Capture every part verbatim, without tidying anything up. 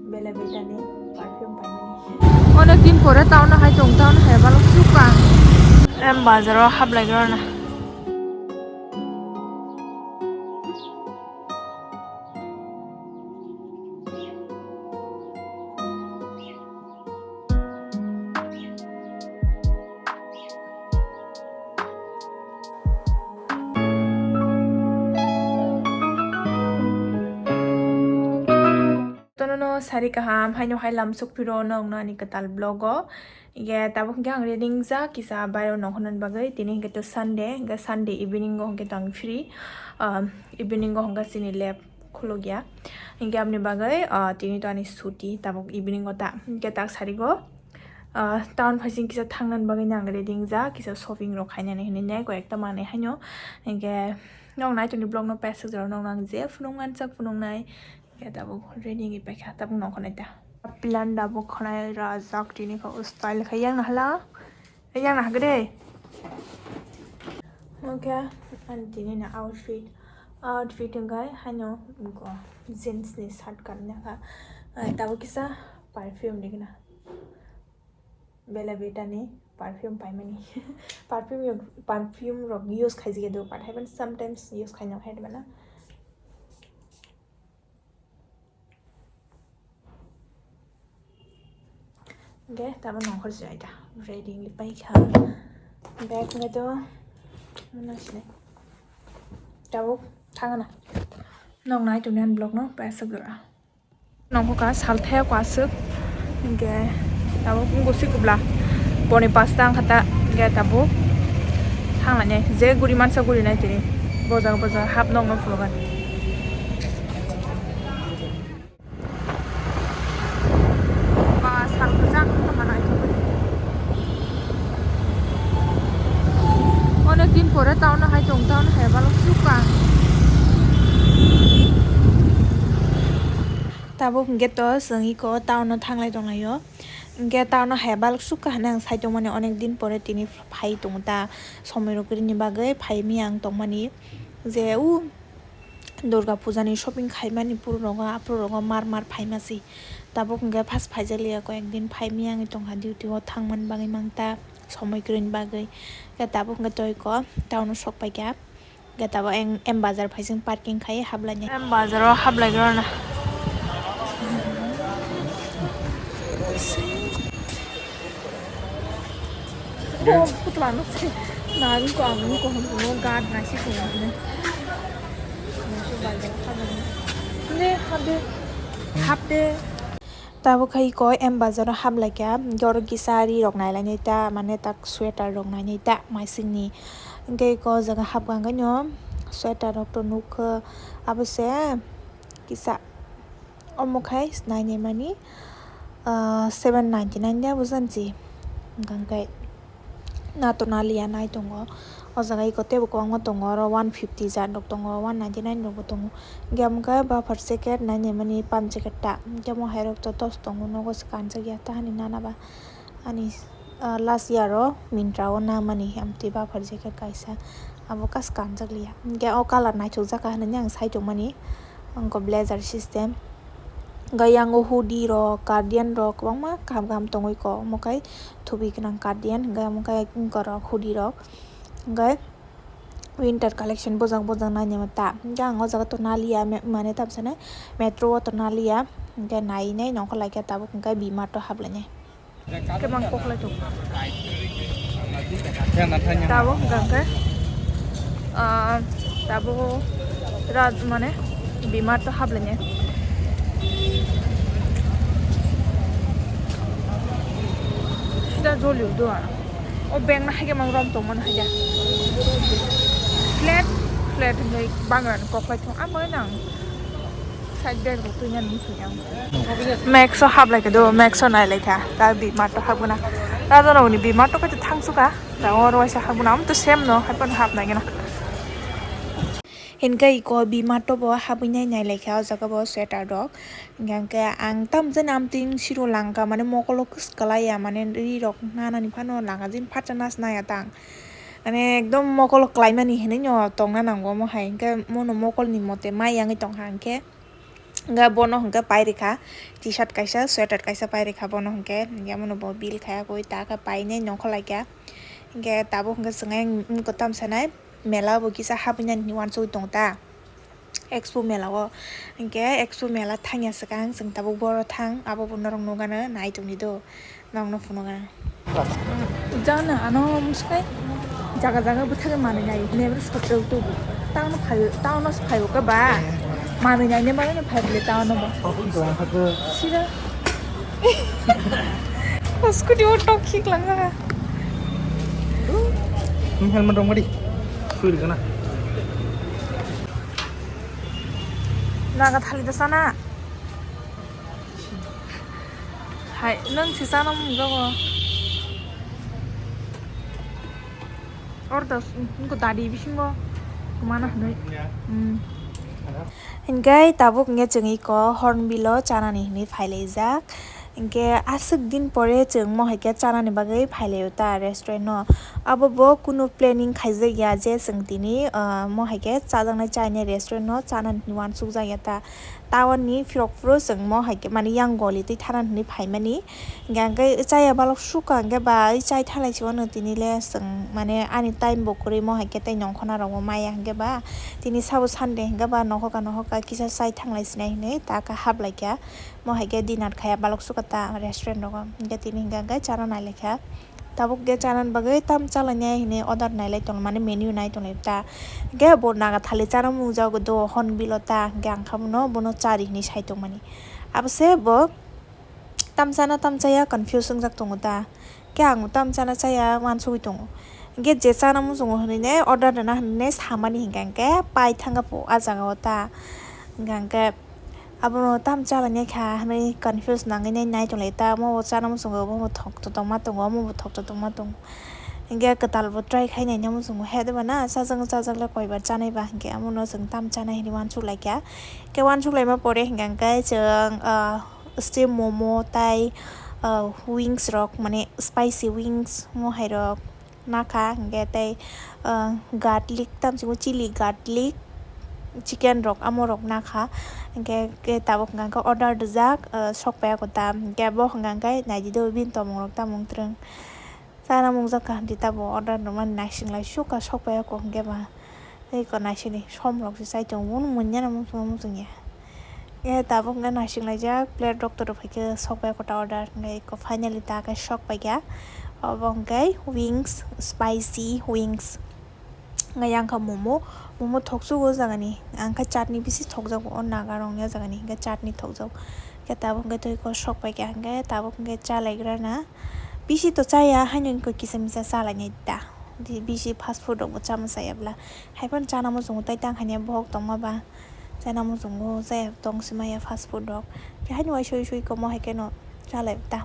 Bella Vita ni perfume paimani. Onek din pore town o hai tong, town hai balok sukha. Em bazar o hablai grana. Tonono sari kaham, haino hai lamsok phiro nokno ani kwtal vlog o. Hingke tabuk hingke ang ready wngjak kisa bairo nongkhorna bagwi, tini hingke to Sunday, hingke Sunday evening o hingke to ang free, ah, evening o hingke chini lab khulukya. Hingke aboni bagwi, ah, tini to ani chuti, tabuk evening o ta, hingke tak sari go. Ah, town phaising kisa thangnani bagwi no ang ready wngjak, kisa shopping rok khainani hinwi nai koi ekta manwi haino. Hingke nok nai tongni vlog no paisajak rok nokno ang je phunuk manjak phunuknai. Hingke tabuk ready wngwi paikha, tabuk nongkhornai ta. Plan da bo khwnai rajak tini kha style kha yang na hala. Yang na hagre. Okay, ani tini na outfit. Outfit wngkha haino go jeans ni shirt kanna kha. Ai tabuk kisa perfume digna. Bella Vita ni perfume paimani. Perfume yo, perfume rok use khaijak do, but haban sometimes use khaina hai bana. Ge, tabo nongkhor jai da. Ready wngwi paikha. Bag ngai do. Mano sini. Tabo thangana. Nong nai tuni an vlog no paisa gra. Nongkha salthaya kwaswk, hingke tabuk wngkha sikubla, poni pasta wngkha ta, hingke tabuk thanglainai, je guri mansa guri nai tini, bojago bojago hap nokno phunukgwi. Ba sal kwchang wngkha ma naithok. Onek din pore town o hai tong, town hai balok sukha. Tabuk hingke to chwng iko town o thanglai tonglaio. Hingke town o hai balok sukha hinui ang sai tongmani, onek din pore tini phai tongo ta, somoi rok rini bagwi phai mia ang tongmani. Je o Durga puja ni shopping khaimani puro rogo, aphuru rogo mar mar phaimasi. Tabuk hingke first phaijakliya, koyek din phai mia ang tongkha duty o thangmani bagwi mang ta, somoi kwrwini bagwi. Hingke tabuk hingke toi ko town o sok paikha. Hingke tabuk M Bazar phaising parking khai hablai ni. M Bazar o hablai rona. Oh, putla no se. Na, ang ko, ang ko, ang ko, guard na si ko ne. Na si bazar hablai ni. Ne, habe, habe. Tabuk hai ko M Bazar o hablai kha, hingke oro kisa ri rok nailainai ta, mane tak sweater rok nainai ta, maising ni. Hingke ko jaga hapkha hingke no sweater rok to nukha, abo se kisa omo khai nainai mani, ah, seven ninety nine de abo janchi. Hingke nato naliya nai tongo. O jaga iko teibo kwbangma tongo, oro one fifty jat rok tongo, one ninety nine rokbo tongo. Hingke amo khe buffer jacket nainai mani pam jacket ta. Hingke amo hai rok to dos tongo, nogo se kanjak ya ta hani nana ba. Ani, ah, last year o Myntra o namani amtwi buffer jacket kaisa. Abo kas kanjak liya. Hingke o colour naithok jaka hinui ang sai tongmani. Ang ko blazer system. Hingke yang o hoodie rok, cardigan rok kwbangma kaham kaham tongwi ko. Omo khe thubi gwnang cardigan, hingke omo khe wngkorok hoodie rok. Hingke winter collection bojak bojak nainai ta. Hingke ang o jaga to naliya, me-, mane tamsane metro o to naliya. Hingke nai nai nongkhor laikha tabuk hingke B-Mart o haplainai. Kemang koklai tongo. Tabuk hingke, ah, tabuk rat mane B-Mart o haplainai. Sida jolio do. O bag no haikhe mang rom tongmani haikhe. Flat, flat hinwi bagrani koklai thung. Amo nang side bag rok twi nani muchung yang. Max o hablai khe do, Max o nailai kha. Ta B-Mart o habgana. Ta jono uni B-Mart o khe thang suka. Ta oro waisa habgana. Am to same no, hai phano hab nai gana. Hinkhe iko B-Mart o bo habwi nai nailai kha o jaga bo sweater rok. Hinkhe ang tam jani amtwing siro langka mane mokolo kwswk kwlai ya mane ri rok nanani phano langka jani phatsa nas naya tang. Mane ekdom mokolo kwlai mani hinwi no tongna nango omo hai hinkhe mono mokol ni mote mai yangwi tongkha hinkhe. Hwnkhe bono hwnkhe pai rikha, t-shirt kaisa, sweater kaisa pai rikha bono hwnkhe, hwnkhe abono bo bill khaya koi ta khe painai nongkhor laikha. Hwnkhe tabuk hwnkhe chwng ayang wngkha tamsa nai mela bo kisa habwi nani hinwi uansugwi tongo ta. Expo mela o, hwnkhe expo mela thangya swkang chwng tabuk boro thang, abo bo norok nukgano nai tongdi do. Nokno phunukgana. Jana ano mwswkhe jaga jaga bwthagwi manwi nai hwnwi abo sotrok tubu. Town o phai, town o se phaibo khe ba manwi naina bagwi no phai bwle town o ba. Sida. O scooty o tok khik langkha. Helmet rok madi. Fuel kana. Naga thali da sana. Hai, nang si sana mungjago. Order, nungko dadi bisingo. Kumana hanoi. Hmm. Hingke tabuk nge chwng iko Hornbill o chanani hinwi phailaijak. Hingke aswk din pore chwng mo hai khe chanani bagwi phailaio ta restaurant no. Abo bo kunu planning khaijak ya je chwng tini, ah, mo hai khe chajaknai chaini restaurant no chanani hinwi uansukjak ya ta. Town ni phirok phuru chwng mo hai khe mani yang goli twi thana hinwi phaimani. Hingke hingke chaya balok sukha hingke ba oi chai thalai si wano tini le chwng mane ani time bo kwrwi mo hai khe tei nongkhona rok bo maya hingke ba tini sabo Sunday hingke ba nohoka nohoka kisa chai thanglai sinai hinwi ta khe hablai kha. Mo hai khe dinner khaya balok sukha ta restaurant rogo. Hingke tini hingke hingke chana nai lai kha. Tabuk khe chanani bagwi tam chalainai hinwi order nailai tongmani, menu nai tonglai ta. Hingke bo naga thali chana mungjago do Hornbill o ta, hingke ang kha bono, bono chari hinwi sai tongmani. Abo se bo tam chana tam chaya confuse wngjak tongo ta. Khe ang tam chana chaya uansugwi tongo. Hingke je chana muchungo hinwi ne order rwna hinwi ne samani hingka hingke pai thangkha po ah jaga o ta. Hingka hingke abono tam chalainai kha hinwi confuse nangwi nai nai tonglai ta. Omo bo chana muchungo, omo bo thok totongma tongo, omo bo thok totongma tongo. Hingke kwtal bo try khai naina muchungo, he de bana chajak chajak le koibar chanai ba, hingke abono chwng tam chana hinwi uansuk lai kha. Khe uansuk laima pore hingka hingke chwng, ah, steam momo tai, ah, wings rok, mane spicy wings mo hai rok nakha, hingke tei, ah, garlic, tamsimo chili garlic, chicken rok, amo rok nakha. Hingke, khe tabuk hingka hingke order rijak, ah, sok paiya kota, hingke bo hingka hingke naidi do bini tongmung rok tamung twrwng. Chana mungjakha hinwi tabo order rwmani naising lai sukha sok paiya kok hingke ba. Tei eko naisini som rok se chai tongo, bono munya na muchung muchung ya. Khe tabuk hingke naising laijak, plate rok toro phaikhe sok bai kota order, hingke eko finally ta khe sok paikha. Obo hingke wings, spicy wings. Hingke yang kha momo, momo thoksugo o jaga ni, ang khe chutney bisi thokjago o naga rok ni o jaga ni, hingke chutney thokjago. Khe tabuk hingke twi khe sok paikha, hingke tabuk hingke chalaigra na. Bisi to chaya, haino wngkha kisa misa chalainai ta. Di bisi fast food rokbo chama chaya bwla. Haiphano chana muchungo tai tang hanya bohok tongma ba. Chana muchungo chaya tong si maya fast food rok. Khe haino uaisui sui komo hai kheno chalai ta.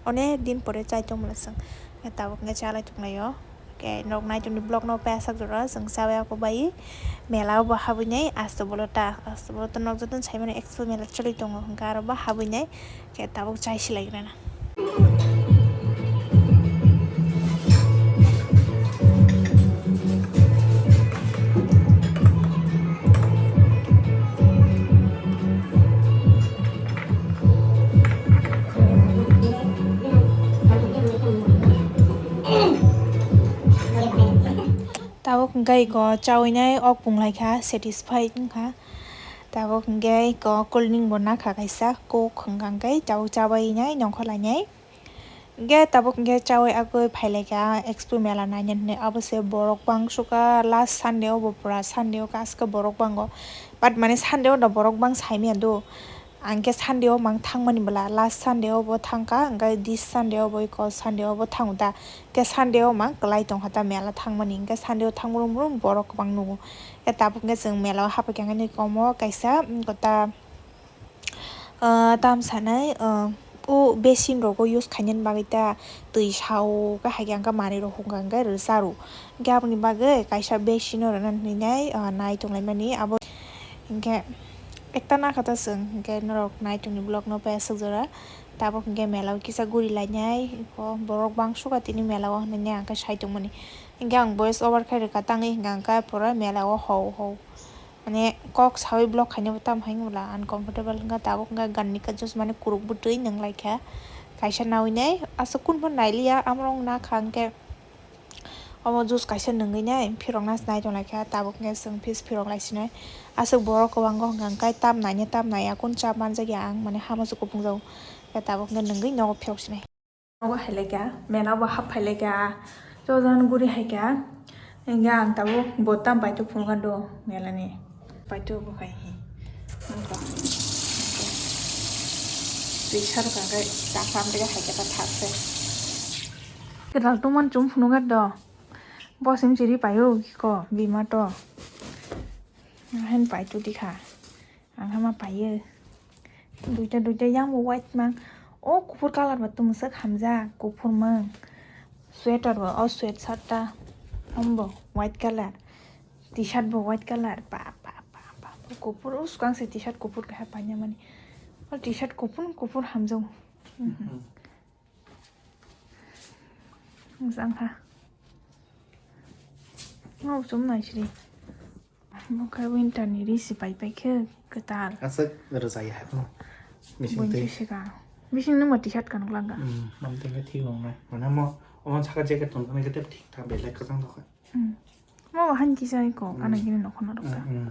Onek din pore chai tong bwla chwng. Khe tabuk hwnkhe chalai tonglaio. Khe norok naitukni vlog no pasak jora chwng chabai ako bai mela o bo habwi nai asto bolota. Asto bolota nok jotono saimano expo mela choli tongo hwnkhe aro bo habwi nai. Khe tabuk chai silai rana. Tabuk hwnkhe iko chaui nai ok pung lai kha, satisfied wngkha. Tabuk hwnkhe iko cold drink bo nakha kaisa, coke hwnkha hwnkhe tabuk chabai nai nongkhor lai nai. Hwnkhe tabuk hwnkhe chaui agoi phai lai kha expo mela naina hinwi, abo se borok bang sukha last Sunday o bo pura Sunday o kaska borok bango, but mane Sunday o da borok bang saimanya do. Ang khe Sunday o mang thangmani bwla, last Sunday o bo thangkha, hwnkhe this Sunday o bo iko Sunday o bo thango da. Khe Sunday o mang kwlai tongkha ta mela thangmani, hwnkhe Sunday o thang brum brum borok kwbang nungo. Khe tabuk hwnkhe chwng mela o haphaikha hwnkhe komo kaisa, mm, kota, ah, tam sanai, ah, o basin rogo use khainani bagwi ta twi sao khe hai khe ang khe manwi rok hung kha hwnkhe rwcharo. Hwnkhe aboni bagwi kaisa basin o rwna hinwi nai, ah, nai tonglaimani abo. Hwnkhe ekta nakha ta chwng, hwnkhe norok naitukni vlog no paisuk jora. Tabuk hwnkhe mela o kisa guri lainai, eko borok bang sukha tini mela o hinwi ang khe sai tongmani. Hwnkhe ang voice over khai rwkha tangwi hwnkhe ang khe pura mela o hou hou. Mane kok sawi block khaina bo tamo hai wngla uncomfortable wngkha, tabuk wngkha ganni ka juice mane kuruk bwtwi nwnglai kha. Kaisa nawi nai aswk kun phano nailiya, amorok wngna kha hwnkhe omo juice kaisa nwngwi nai phirokna se nai tong lai kha, tabuk wngkhe chwng fridge phirok lai sinai. Aswk borok kwbang kok hwnkha hwnkhe tam naina tam naiya kun cha manjakya ang, mane hama se kupung jago, tabuk wngkhe nwngwi nogo phirok sinai. Nogo hai laikha, mela bo hap phai laikha, chojan guri hai kha. Hingke ang tabuk bo tam paitu phunukha do mela ni. Paitu bo khai hi. Ang to. Twi sarok ang kai ta kam de hai kha ta thak se. Kedal tuman chum phunukha do. Bo sim chiri paio ko bima to. Hen paitu dikha. Ang hama paio. Duita duita yang bo white mang. O kuphur colour ba tumswk hamjak, kuphur mang. Sweater bo, o sweat shirt ta. Ambo white colour. T-shirt bo white colour. Pa, pa, pa, pa. Kuphur, o swkang se T-shirt kuphur kaha paina mani. O T-shirt kuphur, kuphur hamjak. Mhm. Mojang kha. Mau chum nai sri. Mo khe winter ni ri si pai pai khe kwtal. Aswk rwjai hai phano. Bising Buini twi. Sika. Bising nungma T-shirt kanuk langka. Hmm, mam twi thik nung nai. Mane mo, omo saka jacket tong khe tep thik thang belai kwchang tong kha. Hmm. Mo han kisa ko, hmm, kana gini nokho na rok ta. Hmm, hmm.